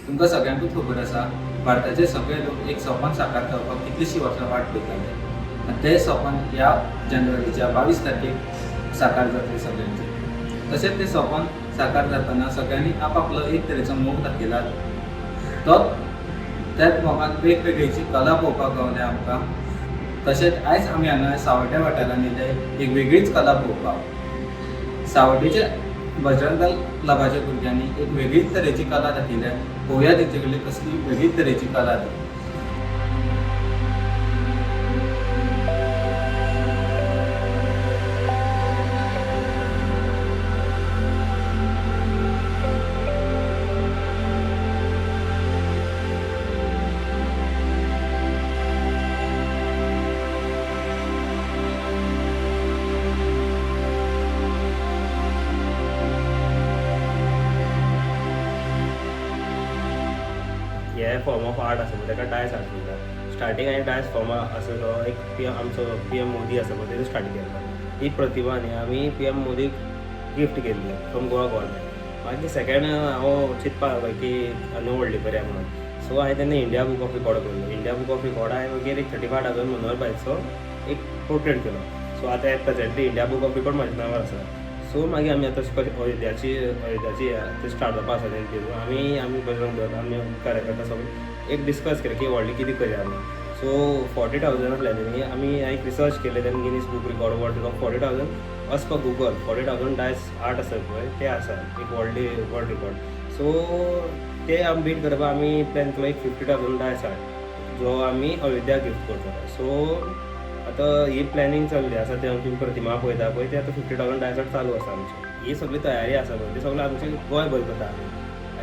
तुमकां सगळ्यांकूच खबर आसा, भारताचे सगळे लोक एक सपन साकार जावपाक कितलींशीं वर्सां वाट पळयताले आनी तें सपन ह्या जानेवारीच्या 22 तारखेक साकार जातलें सगळ्यांचें. तशेंच तें सपन साकार जातना सगळ्यांनी आपआपलो एक तरेचो मोग दाखयला. तो त्याच मोगान वेगवेगळीची कला पळोवपाक गावल्या आमकां. तशेंच आयज आमी हांगा सावड्ड्या वाठारांत येयले एक वेगळीच कला पळोवपाक. सावड्डेच्या बजरंग दल क्लबाच्या भुरग्यांनी एक वेगळीच तरेची कला दाखयल्या. पळोवया तेंचे कडली कसली वेगळीच तरेची कला ती. हे फॉर्म ऑफ आर्ट आसा पळय, ताका डायस आर्ट म्हणटा. स्टार्टींग हांवें डायस फॉर्मा आसा तो एक पी एम, आमचो पी एम मोदी आसा पळय, तेजो स्टार्ट केल्लो. ही प्रतिमा न्ही आमी पी एम मोदीक गिफ्ट केल्ली फ्रॉम गोवा गव्हर्मेंट. मागीर सेकेंड हांव चिंतपाक लागलो की आनी व्हडली करया म्हणून. सो हांवें तेन्ना इंडिया बूक ऑफ रिकॉर्ड केल्लो. इंडिया बूक ऑफ रिकॉर्ड हांवें मागीर एक 35,000 मनोहर भाईचो एक पोर्ट्रेट केलो. सो आतां presently India book of record म्हाज्या नांवार आसा. सो मागीर आमी आतां अयोध्याची ते स्टार्ट जावपा आसा तें. आमी बजरंग दल, आमी कार्यकर्ता सगळे एक डिस्कस केलें की व्हडली कितें करया आमी. सो 40,000 आसलें न्ही, आमी एक रिसर्च केलें तेन्ना Guinness book record, world record, 40,000 as per Google 40,000 dais art आसा पळय, ते आसा एक व्हडली वर्ल्ड रिकॉर्ड. सो ते आमी बीट करपाक आमी प्लॅन केलो एक 50,000 डायस आर्ट, जो आमी अयोध्या गिफ्ट करतले. सो आतां ही प्लॅनिंग चल्ली आसा. ते आमची प्रतिमा पळयता पळय, ते आतां 50,000 डायस आर्ट चालू आसा. आमची ही सगळी तयारी आसा पळय, ते सगळें आमचे गोंयभर करता आमी.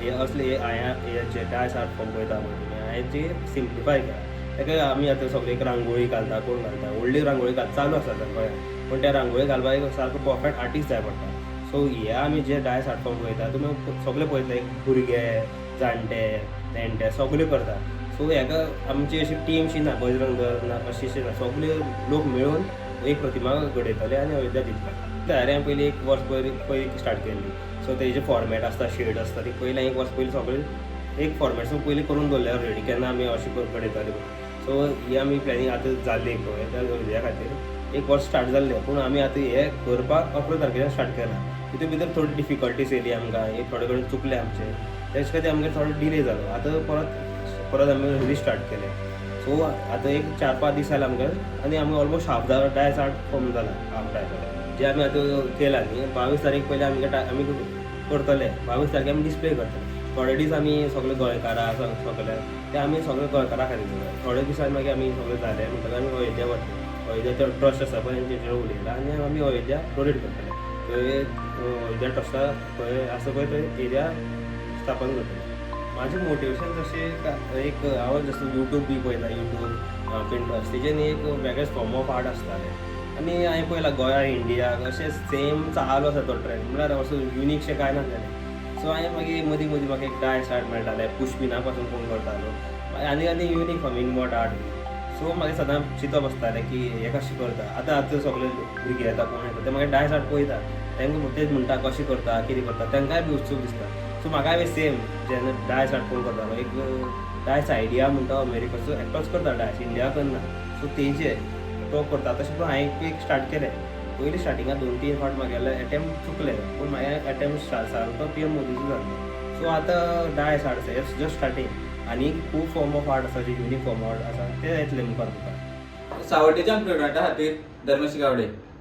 हे असले हांवें हे जे डायस आर्ट फॉर्म पळयता पळय तुमी, हांवें जी सिम्प्लिफाय केला ताका. आमी आतां सगळे एक रांगोळी घालता, कोण घालता व्हडली रांगोळी घाल चालू आसा आतां गोंयांत, पूण त्या रांगोळी घालपाक एक सारको परफेक्ट आर्टिस्ट जाय पडटा. सो हे आमी जे डायस आर्ट फॉर्म पळयता तुमी सगळे पळयतले, भुरगे, जाणटे, नेणटे सगळे करता. सो हेका आमची अशी टीम शी ना, बजरंग दल ना, अशी शी ना, सगळे लोक मेळून एक प्रतिमा घडयतले आनी अयोध्या दितले. तयारी हांवें पयली एक वर्स पयलीं पयलीं स्टार्ट केल्ली. सो तेजे फॉर्मेट आसता, शेड आसता, ती पयलीं एक वर्स पयलीं सगळें एक फॉर्मेट सो पयलीं करून दवरले ऑलरेडी, केन्ना आमी अशें घडयतले म्हणून. सो ही आमी प्लॅनिंग आतां जाल्ली पळय, त्या अयोध्या खातीर एक वर्स स्टार्ट जाल्लें, पूण आमी आतां हें करपाक 11 तारखेच्यान स्टार्ट केलां. तितून भितर थोडी डिफिकल्टीज येयली आमकां, एक थोडे कडेन चुकले आमचे, तेज खातीर आमगेर थोडो डिले जालो. आतां परत परत आमी रिस्टार्ट केलें. सो आतां एक 4-5 दीस जाले आमकां आनी आमी ऑलमोस्ट हाफ डायस आर्ट फॉर्म जाला. हाफ डायस आर्ट जे आमी आतां केला न्ही, 22 तारीख पयलीं आमगे आमी करतले. 22 तारखे आमी डिस्प्ले करतले. थोडे दीस आमी सगळे गोंयकारां सगळे ते आमी सगळे गोंयकारां खातीर करता. थोडे दिसान मागीर आमी सगळे जाले म्हणटकच आमी अयोध्या वतले. अयोध्या ट्रस्ट आसा पळय, तेंचे उलयला आनी आमी अयोध्या डोनेट करतले. थंय अयोध्या ट्रस्टा खंय आसा पळय, थंय एरिया स्थापन करतले. म्हाजें मोटिवेशन जशें एक हांव जसो यूट्यूब बी पळयता, यूट्यूब, पिंट्रस्ट, तेजेर न्ही एक वेगळेच फॉर्म ऑफ आर्ट आसताले आनी हांवें पळयलां गोंया, इंडियाक अशें सेम चालू आसा तो ट्रेंड, म्हळ्यार असो युनीकशें कांय नासलेलें. सो हांवें मागीर मदीं मदीं म्हाका एक डायस आर्ट मेळटालें, पुष्पिना पासून कोण करतालो आनी आनी युनीक फॉर्म इनवॉट आर्ट बी. सो म्हाका सदां चिंतप आसतालें की हें कशें करता. आतां आतां सगळे भुरगे येता, कोण येता, ते मागीर डायस आर्ट पळयता, तांकां तेच म्हणटा कशें करता, कितें करता, तांकांय बी उत्सूक दिसता. सो म्हाकाय बी सेम, जेन्ना डायस आर्ट कोण करतालो, एक डायस आयडिया म्हणटा, अमेरिकाचो एकटोच करता डायस, इंडिया करना. सो तेजे तो करता तशें पण हांवें एक स्टार्ट केलें. पयलीं स्टार्टिंगाक 2-3 फावट म्हागेले एटेम्प्ट चुकले, पूण मागीर एटेम्प्ट सारको पी एम मोदीचो जाल्लो. सो आतां डायस आर्ट आसा, जस्ट स्टार्टींग, आनी खूब फॉर्म ऑफ आर्ट आसा, जे युनीक फॉर्म आर्ट आसा, ते येतले मुखार मुखार. सावड्डेच्या प्रोडक्टा खातीर धर्मेश गावडे.